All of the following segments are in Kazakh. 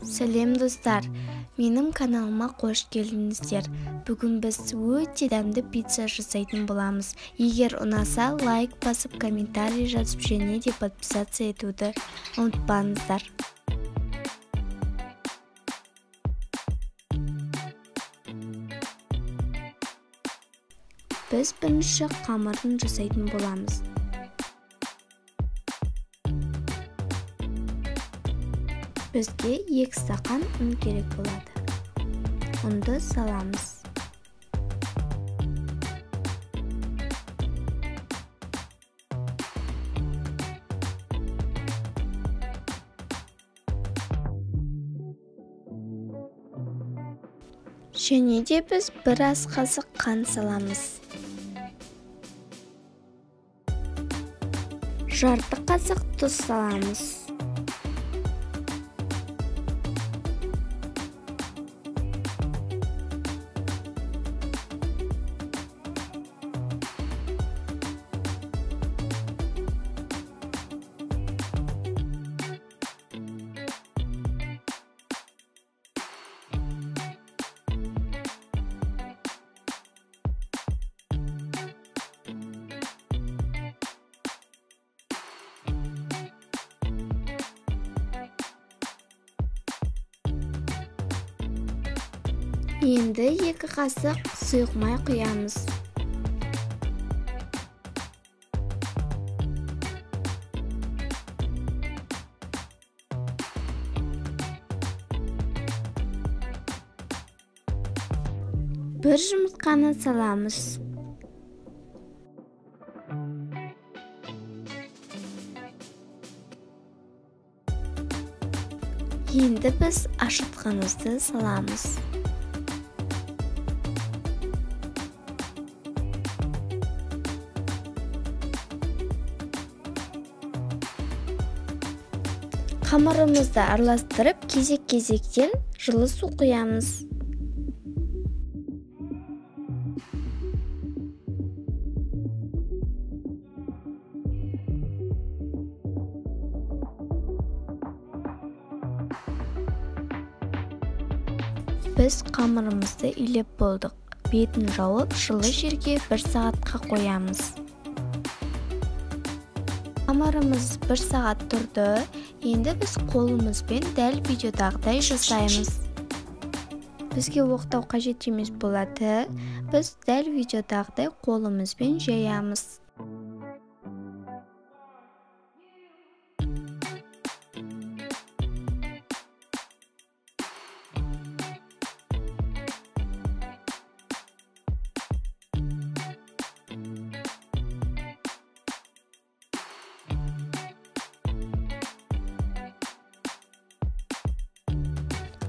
Сәлем достар, менің каналыма қош келдіңіздер. Бүгін біз өте дәмді пицца жасайтын боламыз. Егер ұнаса, лайк басып, комментарий жазып және де подписаться етуді ұмытпаңыздар. Біз бірінші қамырын жасайтын боламыз. Бізге 2 стақан ұн керек болады. Ұнды саламыз. Және де біз бір ас қасық қант саламыз. Жарты қасық тұз саламыз. Енді 2 қасық сұйық май құямыз. Бір жұмыртқаны саламыз. Енді біз ашытқанымызды саламыз. Қамырымызды араластырып, кезек-кезектен жылы су құямыз. Біз қамырымызды илеп болдық. Бетін жауып, жылы жерге 1 сағатқа қоямыз. Қамырымыз 1 сағат тұрды. Енді біз қолымызбен дәл видеодағыдай жасаймыз. Бізге оқтау қажет емес болады. Біз дәл видеодағыдай қолымызбен жаямыз.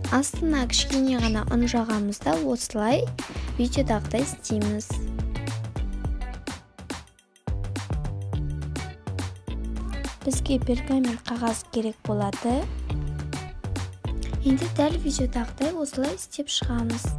Астына кішкене ғана ұн жағамыз да осылай видеодағыдай істейміз. Бізге пергамент қағаз керек болады. Енді дәл видеодағыдай осылай істеп шығамыз.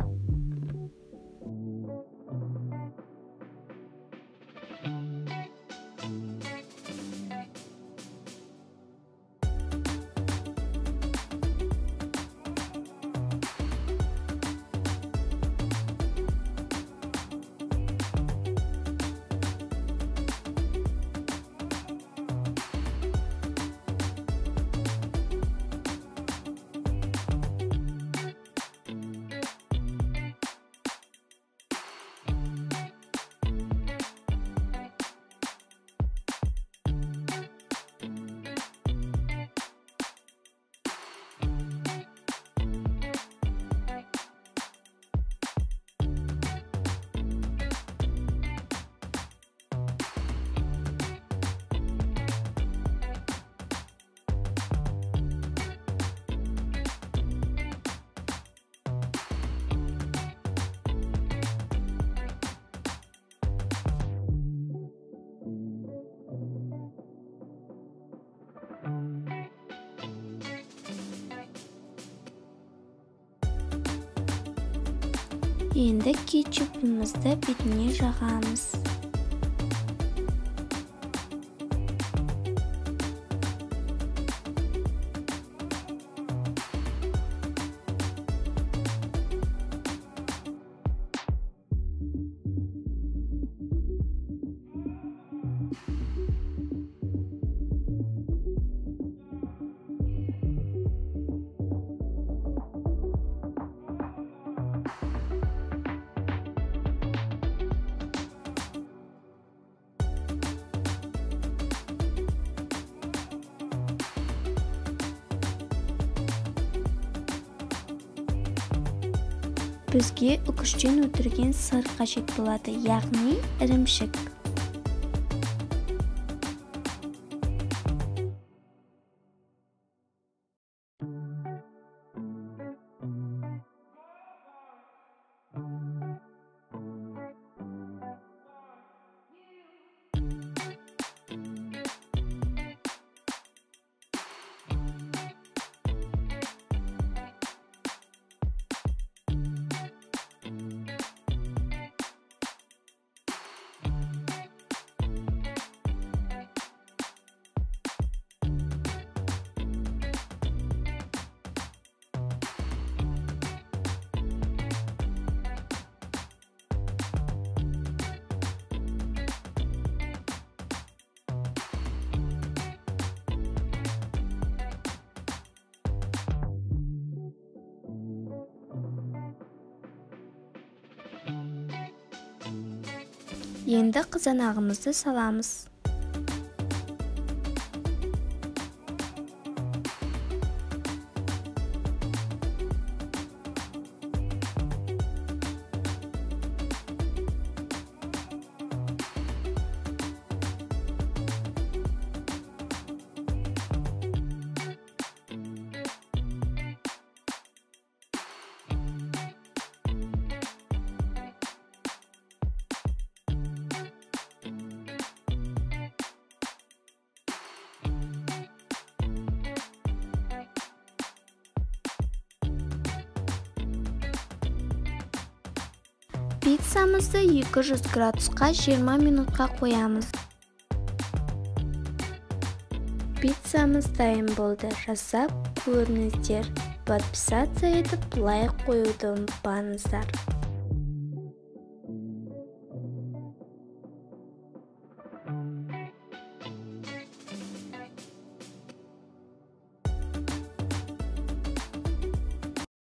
Енді кетчупымызды бетіне жағамыз. Бізге үкіштен өтірген сыр қажет болады, яғни ірімшік. Енді қызанағымызды саламыз. Пиццамызды 200 градусқа 20 минутқа қоямыз. Пиццамыз дайын болды. Жасап көріңіздер. Подписаться етіп, лайк қоюды ұмытпаңыздар.